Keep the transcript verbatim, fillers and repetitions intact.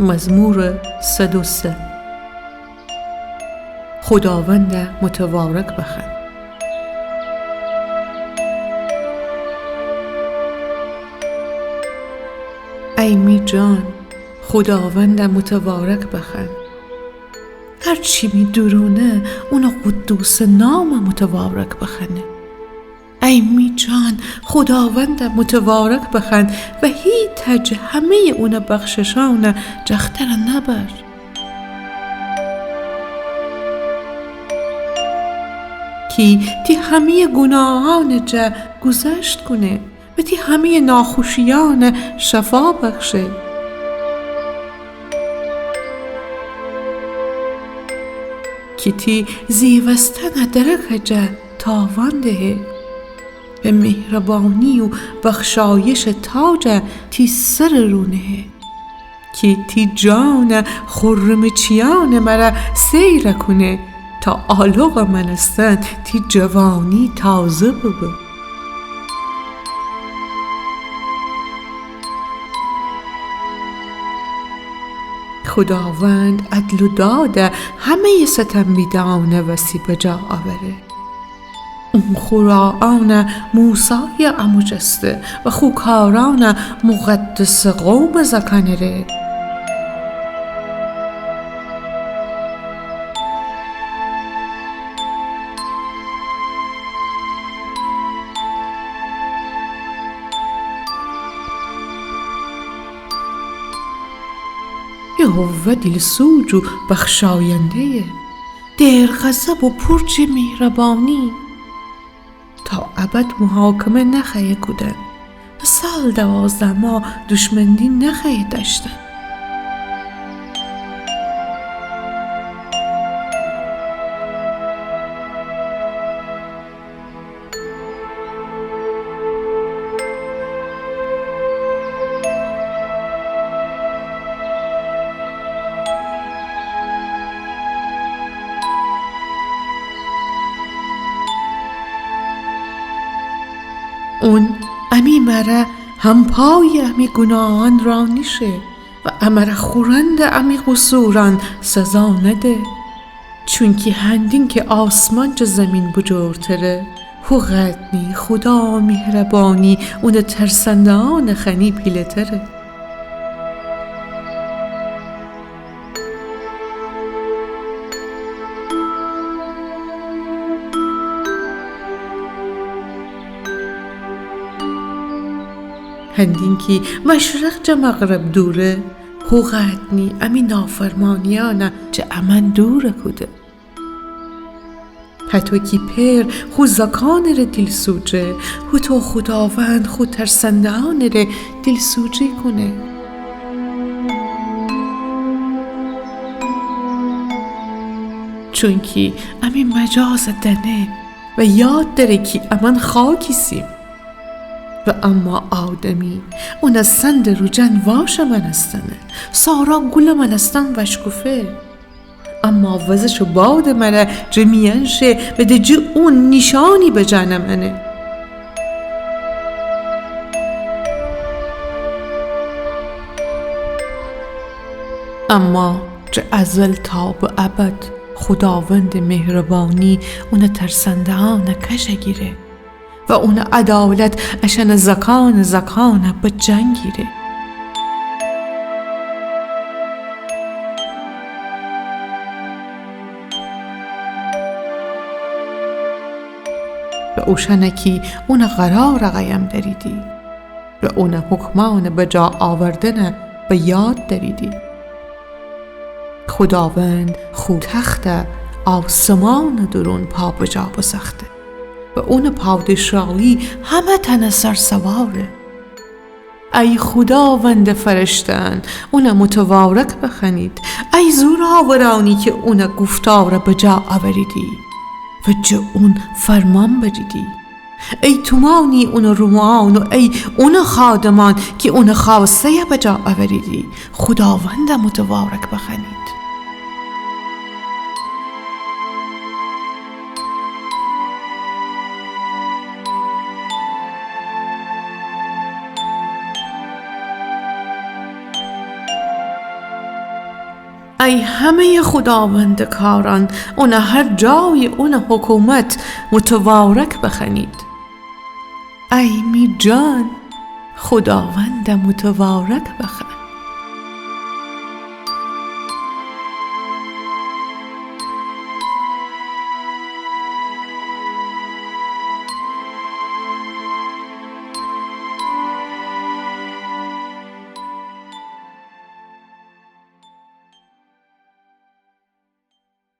مزمور صد و سه. خوداوند متوارک بخوأن. ای می جان، خوداوند متوارک بخوأن. هر چی می دورونه اون قدوس نام متوارک بخوأنه. ای می جان، خوداوند متوارک بخوأن و هیتأ جٚه همه‌یٚ اون بخششأن جختر نبر. کی تی همه‌یٚ گوناهأن جا گذشت کونه و تی همه‌یٚ ناخوشیأن شفا بخشه. کی تی زیوستن درکٚ جا تاوان دهه و مهربانی و بخشایشٚ تاج تی سرٚ رو نهه. کی تی جانٚ خورمٚ چیأنٚ مره سیر کونه، تا آلوغٚ مأنستن تی جوانی تازه ببه. خوداوند عدل و داد همه‌یٚ ستم‌بیدأنٚ وسی بجا آوره. اون خو راهأن موسایٚ عمو جسته و خو کارأن مقدسٚ قومٚ زأکأنٚ ره. یهوه دیلسوج و بخشاینده‌یه، دیر غضب و پر جٚه مهربانی. تا ابد محاکمه نخوأیه کودن و سال دوازده ماه دشمندی نخوأیه دأشتن. اون امی مره همپایٚ امی گوناهأن راه نیشه و امره خورندٚ امی قصورأن سزا نده. چونکی هندین کی آسمان جٚه زیمین بجورتره، هوقدر نی خودا مهربانی اونٚ ترسنده‌أنٚ خنی پیله‌تره. هندین کی مشرق جٚه مغرب دوره، هوقدر نی امی نافرمانیأن جٚه امأن دور کوده. هطو کی پئر خو زأکأنٚ ره دیلسوجه، هوطو خوداوند خو ترسنده‌أنٚ ره دیلسوجی کونه. چونکی امی مجازٚ دأنه و یاد دأره کی امأن خاکیسیم. و اما آدمی اونٚ سندٚ روجن واش مأنستنه، سارا گولٚ مأنستن وأشکوفه. اما وزشٚ بادٚ مره جٚه میأن شه و د جٚه اون نیشأنی بجا نمأنه. اما جٚه ازل تا به ابد خوداوندٚ مهربانی اونٚ ترسنده‌أن کش گیره و اونٚ عدالت اشأنٚ زأکأنٚ زأکأن به جنگ گیره. و اوشأن کی اونٚ قرار قایم دأریدی و اونٚ حکمأنٚ بجا آوردن به یاد دأریدی. خوداوند خو تخت آسمانٚ دورون پابجا بسأخته و اونٚ پادشاهی همه‌تأنٚ سر سواره. ای خوداوندٚ فرشته‌أن، اون متبارک بخوأنید. ای زورآورأنی کی اونٚ گفتار بجا آوریدی و جٚه اون فرمان بریدی. ای تومأنی اونٚ رومأن و ای اونٚ خادمأن کی اونٚ خوأسته‌ی بجا آوریدی، خوداوند متبارک بخوأنید. ای همهٔ خوداوندٚ کارأن، اونٚ هر جایی اونٚ حکومت متوارک بخوأنید. ای می جان، خوداوندَ متوارک بخوأن.